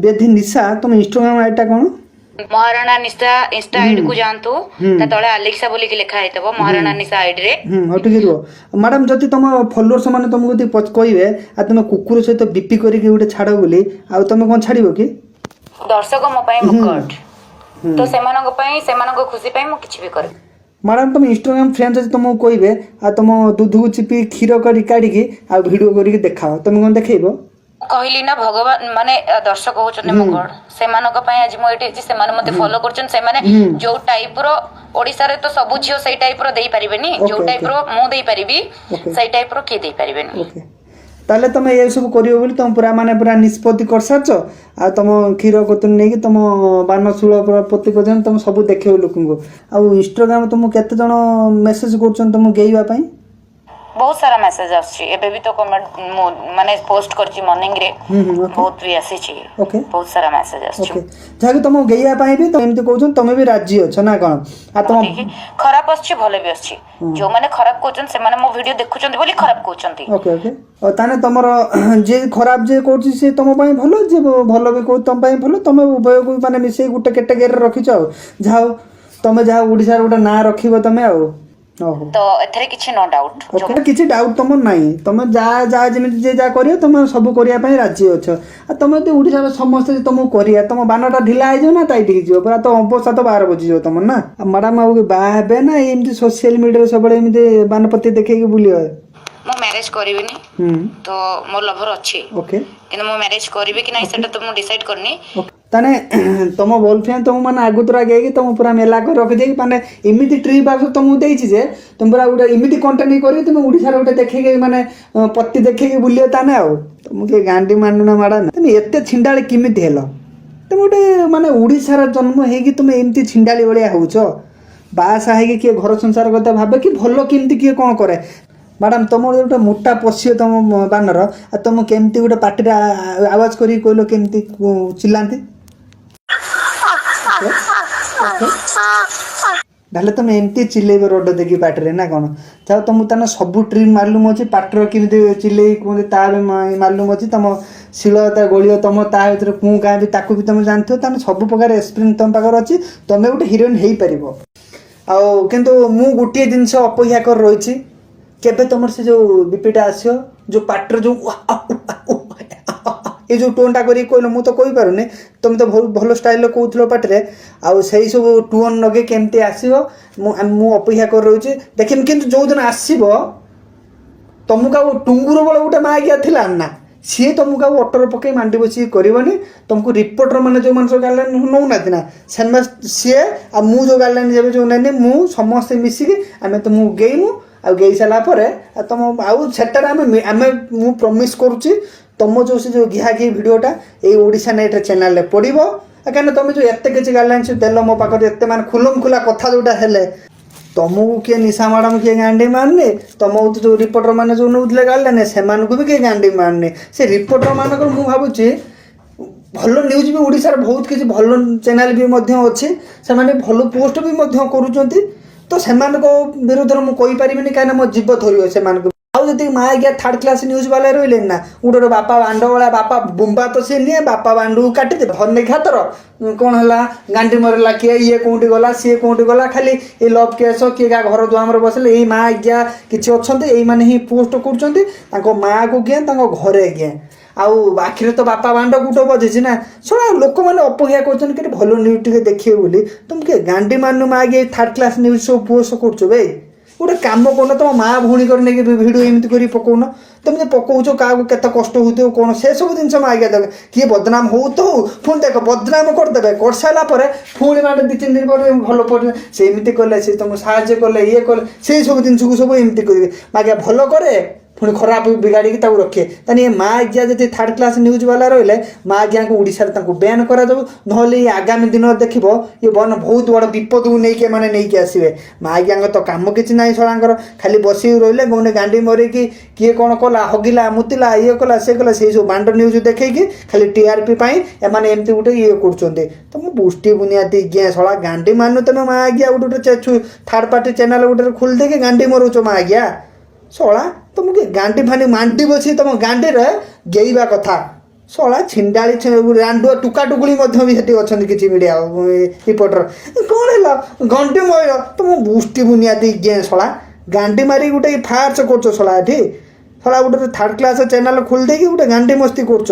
ବେଧି ନିଶା, ତମ ଇନଷ୍ଟାଗ୍ରାମ ଆଇଡିଟା କ'ଣ? ମହାରଣା ନିଶା insta ID କୁ ଯାଆନ୍ତୁ, ତା ତଳେ ଆଲେକ୍ସା ବୋଲିକି ଲେଖା ହେଇଥିବ, ମହାରଣା ନିଶା ଆଇଡି ରେ। ହଉ, ଟିକେ ରୁହ ମ୍ୟାଡ଼ାମ୍। ଯଦି ତମ ଫଲୋଅର୍ସ ମାନେ ତମକୁ ଯଦି କହିବେ ଆଉ ତମେ କୁକୁର ସହିତ ବିପି କରିକି ଗୋଟେ ଛାଡ଼ ବୋଲି, ଆଉ ତମେ କ'ଣ ଛାଡ଼ିବ କି? ଦର୍ଶକ ମୋ ପାଇଁ ମୋ ଗଡ୍। ତ ସେମାନଙ୍କ ପାଇଁ, ସେମାନଙ୍କ ଖୁସି ପାଇଁ ମୁଁ କିଛି ବି କରିବି। ମ୍ୟାଡ଼ାମ୍, ତମ ଇନଷ୍ଟାଗ୍ରାମ ଫ୍ରେଣ୍ଡ ଯଦି ତମକୁ କହିବେ ଆଉ ତମ ଦୁଧକୁ ଚିପି କ୍ଷୀର କରି କାଢ଼ିକି ଆଉ ଭିଡ଼ିଓ କରିକି ଦେଖାଅ, ତମେ କ'ଣ ଦେଖେଇବ? ମୁଁ କହିଲି ନା, ଭଗବାନ ମାନେ ଦର୍ଶକ ହଉଛନ୍ତି ମୋ ଗଡ୍। ସେମାନଙ୍କ ପାଇଁ ଆଜି ମୁଁ ଏଇଠି ଅଛି। ସେମାନେ ମତେ ଫଲୋ କରୁଛନ୍ତି। ସେମାନେ ଯୋଉ ଟାଇପ ର, ଓଡିଶାରେ ତ ସବୁ ଝିଅ ସେଇ ଟାଇପ ର ଦେଇପାରିବେନି। ଯୋଉ ଟାଇପ ର ମୁଁ ଦେଇପାରିବି, ସେଇ ଟାଇପ ର କିଏ ଦେଇପାରିବେନି। ଓକେ, ତାହେଲେ ତମେ ଏସବୁ କରିବ ବୋଲି ତମ ପୁରା ମାନେ ପୁରା ନିଷ୍ପତ୍ତି କରିସାରିଛ। ଆଉ ତମ କ୍ଷୀର କତୁରୁ ନେଇକି ତମ ବାନଶୂଳ ପୁରା ପତି ପର୍ଯ୍ୟନ୍ତ ତମେ ସବୁ ଦେଖେଇବ ଲୋକଙ୍କୁ। ଆଉ ଇନଷ୍ଟାଗ୍ରାମ ତମକୁ କେତେ ଜଣ ମେସେଜ କରୁଛନ୍ତି ତମକୁ ଗେଇବା ପାଇଁ? ବହୁତ ସାରା ମେସେଜ ଆସୁଛି। ଏବେ ବି ତ କମେଣ୍ଟ ମୁଁ ମାନେ ପୋଷ୍ଟ କରିଛି ମର୍ଣ୍ଣିଂ ରେ, ହୁଁ ହୁଁ ଓକେ ବହୁତ ବି ଆସିଛି। ବହୁତ ସାରା ମେସେଜ ଆସୁଛି। ଓକେ, ଯାହାକି ତମକୁ ଗେଇବା ପାଇଁ ବି ତମେ ଏମିତି କହୁଛନ୍ତି, ତମେ ବି ରାଜି ଅଛ ନା କ'ଣ? ଆଉ ତମ ଦେଇକି ଖରାପ ଆସୁଛି, ଭଲ ବି ଆସୁଛି। ଯୋଉମାନେ ଖରାପ କହୁଛନ୍ତି, ସେମାନେ ମୋ ଭିଡିଓ ଦେଖୁଛନ୍ତି ବୋଲି ଖରାପ କହୁଛନ୍ତି। ଓକେ ଓକେ ତାହେଲେ ତମର ଯିଏ ଖରାପ ଯିଏ କହୁଛି ସିଏ ତମ ପାଇଁ ଭଲ, ଯିଏ ଭଲ ବି କହୁଛି ତମ ପାଇଁ ଭଲ। ତମେ ଉଭୟକୁ ମାନେ ମିଶେଇ ଗୋଟେ କ୍ୟାଟେଗୋରୀରେ ରଖିଛ। ଆଉ ଯାହା ହଉ, ତମେ ଯାହା ଓଡ଼ିଶାର ଗୋଟେ ନାଁ ରଖିବ ତମେ। ଆଉ ଓହୋ। ତ ଏଥିରେ କିଛି ନୋ ଡାଉଟ। ଓକେ, କିଛି ଡାଉଟ୍ ତମର ନାହିଁ। ତମେ ଯାହା ଯାହା ଯେମିତି ଯିଏ ଯାହା କରିବ, ତମେ ସବୁ କରିବା ପାଇଁ ରାଜି ଅଛ। ଆଉ ତମେ ଯଦି ଓଡ଼ିଶାର ସମସ୍ତେ ଯଦି ତମକୁ କରିବା, ତମ ବାନଟା ଢିଲା ହେଇଯିବ ନା ଟାଇଟ୍ ହେଇଯିବ? ପୁରା ତ ଅବସ୍ଥା ତ ବାହାର ବୁଝିଯିବ ତମର ନା। ଆଉ ମ୍ୟାଡ଼ାମ୍, ଆଉ ବାହା ହେବେ ନା ଏମିତି ସୋସିଆଲ ମିଡ଼ିଆରେ ସବୁବେଳେ ଏମିତି ବାନପତି ଦେଖେଇକି ବୁଲିବ? ମୁଁ ମ୍ୟାରେଜ କରିବିନି। ତ ମୋ ଲଭର ଅଛି। କିନ୍ତୁ ମୁଁ ମ୍ୟାରେଜ କରିବି କି ନାହିଁ, ସେଟା ତ ମୁଁ ଡିସାଇଡ୍ କରିନି। ଓକେ, ତାହେଲେ ତମ ବଏଫ୍ରେଣ୍ଡ ତମ ମାନେ ଆଗତୁରା ଗେଇକି ତମ ପୁରା ମେଲା କରି ରଖିଦେଇକି, ମାନେ ଏମିତି ଟ୍ରିପ୍ ଆସ ତମକୁ ଦେଇଛି ଯେ ତମେ ପୁରା ଗୋଟେ ଏମିତି କଣ୍ଟେଣ୍ଟ କରିକି ତମେ ଓଡ଼ିଶାରେ ଗୋଟେ ଦେଖେଇକି ମାନେ ପତି ଦେଖେଇକି ବୁଲିବ ତାହେଲେ। ଆଉ ତମକୁ କିଏ ଗାଣ୍ଡି ମାନୁନା ମ୍ୟାଡ଼ାମ୍? ତମେ ଏତେ ଛିଣ୍ଡାଳି କେମିତି ହେଲ? ତମେ ଗୋଟେ ମାନେ ଓଡ଼ିଶାର ଜନ୍ମ ହେଇକି ତମେ ଏମିତି ଛିଣ୍ଡାଳି ଭଳିଆ ହଉଛ। ବାହାସାହା ହେଇକି କିଏ ଘର ସଂସାର କଥା ଭାବେ କି ଭଲ କେମିତି କିଏ କ'ଣ କରେ? ମ୍ୟାଡ଼ାମ୍, ତମର ଗୋଟେ ମୋଟା ପଶିବ ତମ ବାନର, ଆଉ ତମ କେମିତି ଗୋଟେ ପାଟିରେ ଆୱାଜ କରିକି କହିଲ, କେମିତି ଚିଲ୍ଲାନ୍ତି? ଓକେ, ତାହେଲେ ତମେ ଏମିତି ଚିଲେଇବ ରୋଡ଼ ଦେଖି ପାଟିରେ ନା କ'ଣ? ଯାଉ, ତମକୁ ତାହେଲେ ସବୁ ଟ୍ରିକ୍ ମାଲୁମ ଅଛି। ପାଟିର କେମିତି ଚିଲେଇ କୁହନ୍ତି ତା ବି ମାଲୁମ ଅଛି। ତମ ଶିଳ ତା ଗୋଳିବ ତମ ତା ଭିତରେ କୁଁ କାଁ ବି ତାକୁ ବି ତମେ ଜାଣିଥିବ। ତାହେଲେ ସବୁ ପ୍ରକାର ଏକ୍ସପିରିଏନ୍ସ ତମ ପାଖରେ ଅଛି। ତମେ ଗୋଟେ ହିରୋଇନ୍ ହେଇପାରିବ। ଆଉ କିନ୍ତୁ ମୁଁ ଗୋଟିଏ ଜିନିଷ ଅପେକ୍ଷା କରି ରହିଛି, କେବେ ତମର ସେ ଯୋଉ ବିପିଟା ଆସିବ, ଯୋଉ ପାଟିର ଯୋଉ ଉଆ, ଆ, ଉ, ଆ, ଉ, ଆ, ଏ ଯୋଉ ଟୋନ୍ଟା କରିକି କହିଲ, ମୁଁ ତ କହିପାରୁନି। ତମେ ତ ବହୁତ ଭଲ ଷ୍ଟାଇଲରେ କହୁଥିଲ ପାଟିରେ। ଆଉ ସେଇ ସବୁ ଟୋନ୍ ଲଗେଇ କେମିତି ଆସିବ, ମୁଁ ଅପେକ୍ଷା କରି ରହୁଛି, ଦେଖିବି। କିନ୍ତୁ ଯୋଉଦିନ ଆସିବ, ତମକୁ ଆଉ ଟୁଙ୍ଗୁର ବଳ ଗୋଟେ ମାଗିଆ ଥିଲା ନା, ସିଏ ତମକୁ ଆଉ ଅଟୋରେ ପକେଇ ମାଣ୍ଡି ବସିକି କରିବନି। ତମକୁ ରିପୋର୍ଟର ମାନେ ଯେଉଁମାନେ ସବୁ ଗାଇଡ଼ଲାଇନ୍ ନେଉନାହାନ୍ତି ନା, ସେମାନେ ସିଏ ଆଉ ମୁଁ ଯେଉଁ ଗାଇଡ଼ଲାଇନ୍ ଯେବେ ଯେଉଁ ନେନି, ମୁଁ ସମସ୍ତେ ମିଶିକି ଆମେ ତମକୁ ଗେଇମୁ। ଆଉ ଗେଇ ସାରିଲା ପରେ ଆଉ ତମ ଆଉ ସେଟାରେ ଆମେ ଆମେ ମୁଁ ପ୍ରମିସ୍ କରୁଛି, ତମ ଯେଉଁ ସେ ଯେଉଁ ଘିହା ଘି ଭିଡ଼ିଓଟା ଏଇ ଓଡ଼ିଶା ନେଟ୍ ଚ୍ୟାନେଲରେ ପଡ଼ିବ। ଆଉ କାହିଁକିନା ତମେ ଯେଉଁ ଏତେ କିଛି ଗାଇଡ଼ଲାଇନ୍ସ ଦେଲ ମୋ ପାଖରେ, ଏତେ ମାନେ ଖୁଲମ ଖୁଲା କଥା ଯେଉଁଟା ହେଲେ, ତମକୁ କିଏ ନିଶା ମ୍ୟାଡ଼ାମ୍ କିଏ ଗାଣ୍ଡି ମାରୁନି। ତମକୁ ତ ଯେଉଁ ରିପୋର୍ଟର ମାନେ ଯେଉଁ ନେଉଥିଲେ ଗାଇଡ଼ଲାଇନ୍, ସେମାନଙ୍କୁ ବି କିଏ ଗାଣ୍ଡି ମାରୁନି। ସେ ରିପୋର୍ଟର ମାନଙ୍କର ମୁଁ ଭାବୁଛି ଭଲ ନ୍ୟୁଜ୍ ବି ଓଡ଼ିଶାର ବହୁତ କିଛି ଭଲ ଚ୍ୟାନେଲ୍ ବି ମଧ୍ୟ ଅଛି, ସେମାନେ ଭଲ ପୋଷ୍ଟ ବି ମଧ୍ୟ କରୁଛନ୍ତି। ତ ସେମାନଙ୍କ ବିରୁଦ୍ଧରେ ମୁଁ କହିପାରିବିନି, କାହିଁକିନା ମୋ ଜୀବ ଧରିବ ସେମାନଙ୍କୁ। ଆଉ ଯଦି ମା ଆଜ୍ଞା ଥାର୍ଡ କ୍ଲାସ୍ ନ୍ୟୁଜ୍ ବାଲା ରହିଲେନି ନା, ଗୋଟେ ଗୋଟେ ବାପା ବାଣ୍ଡ ଭଳିଆ, ବାପା ବୁମ୍ବା ତ ସିଏ ନିଏ, ବାପା ବାଣ୍ଡକୁ କାଟିଦେବେ ଧରନି ଖାତର। କ'ଣ ହେଲା, ଗାଣ୍ଡି ମରିଲା କିଏ, ଇଏ କୋଉଠି ଗଲା, ସିଏ କୋଉଠି ଗଲା, ଖାଲି ଏ ଲଭ୍ କେସ୍, କିଏ କାହା ଘର ଦୁଆମରେ ବସିଲେ, ଏଇ ମା ଆଜ୍ଞା କିଛି ଅଛନ୍ତି, ଏଇମାନେ ହିଁ ପୋଷ୍ଟ କରୁଛନ୍ତି। ତାଙ୍କ ମାଆକୁ କିଏ, ତାଙ୍କ ଘରେ କିଏ, ଆଉ ଆଖିରେ ତ ବାପା ବାଣ୍ଡ ଗୁଟ ବଜିଛି ନା। ଶୁଣ, ଲୋକମାନେ ଅପେକ୍ଷା କରୁଛନ୍ତି କି ଭଲ ନ୍ୟୁଜ୍ ଟିକେ ଦେଖିବେ ବୋଲି। ତମେ କିଏ ଗାଣ୍ଡି ମାନୁ ମା ଆଜ୍ଞା ଥାର୍ଡ କ୍ଲାସ୍ ନ୍ୟୁଜ୍ ସବୁ ପୋଷ୍ଟ କରୁଛ ବେ? ଗୋଟେ କାମ କରୁନ, ତମ ମା ଭଉଣୀଙ୍କର ନେଇକି ଭିଡ଼ିଓ ଏମିତି କରି ପକଉନ। ତମେ ଯେ ପକଉଛ, କାହାକୁ କେତେ କଷ୍ଟ ହଉଥିବ କ'ଣ, ସେସବୁ ଜିନିଷ ମା ଆଜ୍ଞା ଦେବେ। କିଏ ବଦନାମ ହଉ ତ ହଉ, ପୁଣି ଦେଖ ବଦନାମ କରିଦେବେ, କରିସାରିଲା ପରେ ପୁଣି ମାନେ 2-3 ଦିନ ପରେ ଭଲ ପଡ଼ିବେ, ସେ ଏମିତି କଲେ, ସେ ତମକୁ ସାହାଯ୍ୟ କଲେ, ଇଏ କଲେ, ସେଇ ସବୁ ଜିନିଷକୁ ସବୁ ଏମିତି କରିବେ। ମାଗିଆ ଭଲ କରେ, ପୁଣି ଖରାପ ବିଗାଡ଼ିକି ତାକୁ ରଖେ। ତାହେଲେ ଏ ମା ଆଜ୍ଞା ଯଦି ଥାର୍ଡ କ୍ଲାସ୍ ନ୍ୟୁଜ୍ ବାଲା ରହିଲେ, ମା ଆଜ୍ଞାଙ୍କୁ ଓଡ଼ିଶାରେ ତାଙ୍କୁ ବ୍ୟାନ୍ କରାଯାଉ। ନହେଲେ ଏଇ ଆଗାମୀ ଦିନରେ ଦେଖିବ, ଏ ବନ ବହୁତ ବଡ଼ ବିପଦକୁ ନେଇକି ଏମାନେ ନେଇକି ଆସିବେ। ମା ଆଜ୍ଞାଙ୍କ ତ କାମ କିଛି ନାହିଁ ଶଳାଙ୍କର, ଖାଲି ବସିକି ରହିଲେ ଗୋଟେ ଗାଣ୍ଡି ମରିକି କିଏ କ'ଣ କଲା, ହଗିଲା, ମୁତିଲା, ଇଏ କଲା, ସେ କଲା, ସେଇ ସବୁ ବାଣ୍ଡ ନ୍ୟୁଜ୍ ଦେଖେଇକି ଖାଲି ଟିଆରପି ପାଇଁ ଏମାନେ ଏମିତି ଗୋଟେ ଇଏ କରୁଛନ୍ତି। ତ ମୁଁ ବୁଷ୍ଟି ବୁନିଆଦି ଆଜ୍ଞା ଶଳା ଗାଣ୍ଡି ମାନୁ। ତମେ ମା ଆଜ୍ଞା ଗୋଟେ ଗୋଟେ ଥାର୍ଡ ପାର୍ଟି ଚ୍ୟାନେଲ୍ ଗୋଟେ ଖୋଲି ଦେଇକି ଗାଣ୍ଡି ମରଉଛ। ମା ଆଜ୍ଞା ଶଳା, ତମକୁ ଗାଣ୍ଡି ଫାଣ୍ଡି ମାଣ୍ଡି ବସି ତମ ଗାଣ୍ଡିରେ ଗେଇବା କଥା। ଶଳା ଛିଣ୍ଡାଳି ରାଣ୍ଡୁଆ ଟୁକା ଟୁକୁଳି ମଧ୍ୟ ବି ସେଠି ଅଛନ୍ତି କିଛି ମିଡ଼ିଆ ରିପୋର୍ଟର। କ'ଣ ହେଲା ଗଣ୍ଡି ମୟ ତମ ବୁଷ୍ଟି ବୁନିଆଦି ଗେ ଶଳା ଗାଣ୍ଡି ମାରି ଗୋଟେ ଫାର୍ସ କରୁଛ ଶଳା ଏଠି। ଶଳା ଗୋଟେ ଥାର୍ଡ କ୍ଲାସ୍ ଚ୍ୟାନେଲ୍ ଖୋଲି ଦେଇକି ଗୋଟେ ଗାଣ୍ଡି ମସ୍ତି କରୁଛ।